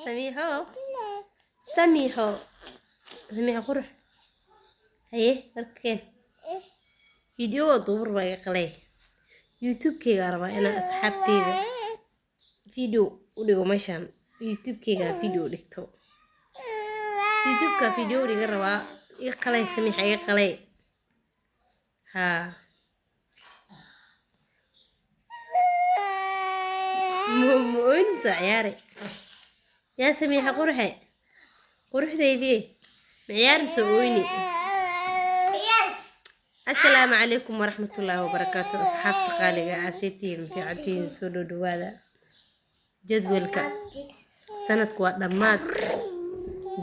Samiixo, Samiixo, Samiixo qurux. Haye, warkeen video waa duubur baa iga qalay. YouTube-keyga rabaa inaan asxaabteyda video u dhigo. Meeshaan YouTube-keyga video dhigto, YouTube-ka video dhiga rabaa. Iga qalay, Samiixa, iga qalay. Haa, ma oyn soo ciyaari yaa Samiixa quruxe, quruxdeydii, ma ciyaari mise oyni? Asalaamu calaykum waraxmatullaahi wabarakaatu. Asxaabta qaaliga ah, seetihiin? Fiicantihiin? Soo dhow dhawaada. Jadwalka sanadku waa dhammaad,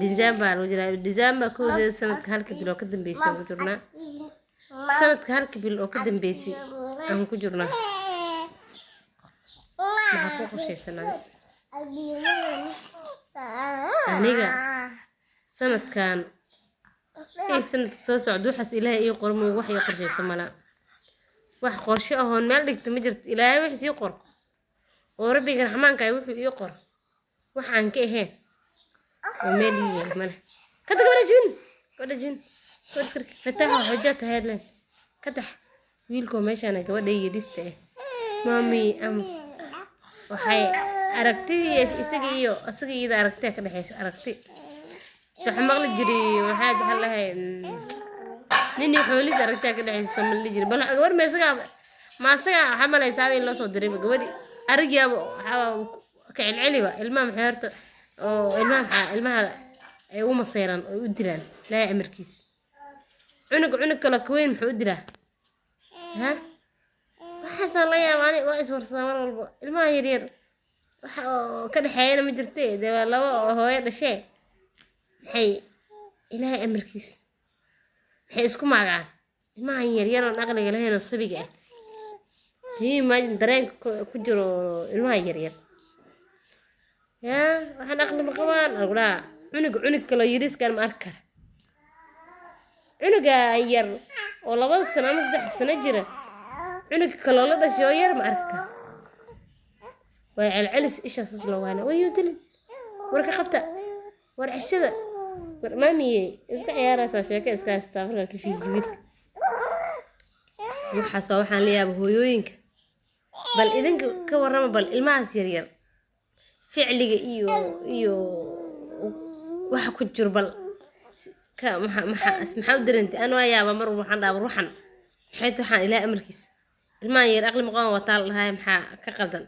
December lagu jiraa, December 1deeda. Sanadka halka bil oo ka dambeysay aan ku jirnaa, sanadka halka bil oo ka dambeysay aan ku jirnaa. Maxaa ku qorshaysan adi? Aniga sanadkan iyo sanadka soo socda, waxaas Ilaahay ii qormo. Wax ii qorshaysan mala, wax qorshe ahoon meel dhigta ma jirto. Ilaahay wax sii qor oo Rabbiga Raxmaanka ah wuxuu ii qor, wax aan ka ahayn oo meel ii yaal male. Kada gabadha jibin, gabadha jibin, gabadha iska fataha xujo tahay leen ka tax. Wiilkoo meeshaan gabadha yidhista ah, maami ams, waxay aragtidii isaga iyo isaga iyada aragtiya ka dhexeysa. Aragti waxa maqli jiray, waxaa lahay nin iyo xoolihiis aragtiya ka dhexeysa sama la jiray. Bal gabar ma isaga, ma asaga waxaa malaysaaba in loo soo dirayba gabadhi aragyaaba waxaa ka celceliba. Ilmaha maxay horta oo ilmaha, maxaa ilmaha ay u maseyraan oo u dilaan? Ilaahay amarkiisa, cunug cunug kale ka weyn muxuu u dilaa? Ha, waxaasaa la yaaba ani, waa iswarsadaa mar walba. Ilmaha yaryar waxa oo ka dhexeeyana ma jirte, dee waa laba oo hooyo dhashee. Maxay, Ilaahay amarkiis, maxay isku maagaan ilmahan yaryar oon aqliga lahayn oo sabiga ah? Can you imagine dareenka ku jiro ilmaha yaryar? Yaa waxaan aqli ma qabaan lagu dhahaa. Cunug cunug kaloo yariiskan ma arki kara. Cunuga yar oo 2da sano ama 3 sano jira, cunug kaloo la dhashay oo yar ma arki kara. Waa celcelis, ishaas loo waana wayuu dilin. War ka qabta, war ceshada, war maamiye. Iska ciyaaraysaa, sheeko iska haystaa markaa ka fiiji wiilka. Waxaas waa waxaan la yaaba hooyooyinka. Bal idinka ka warrama, bal ilmahaas yaryar ficliga iyo waxa ku jiro, bal ka maxaa u dareentay? An waa yaaba mar waxaan dhaha, war waxan maxay tahay? Waxaan, Ilaah amarkiisa, ilmahan yar aqli maqan wataa la dhahay, maxaa ka qaldan?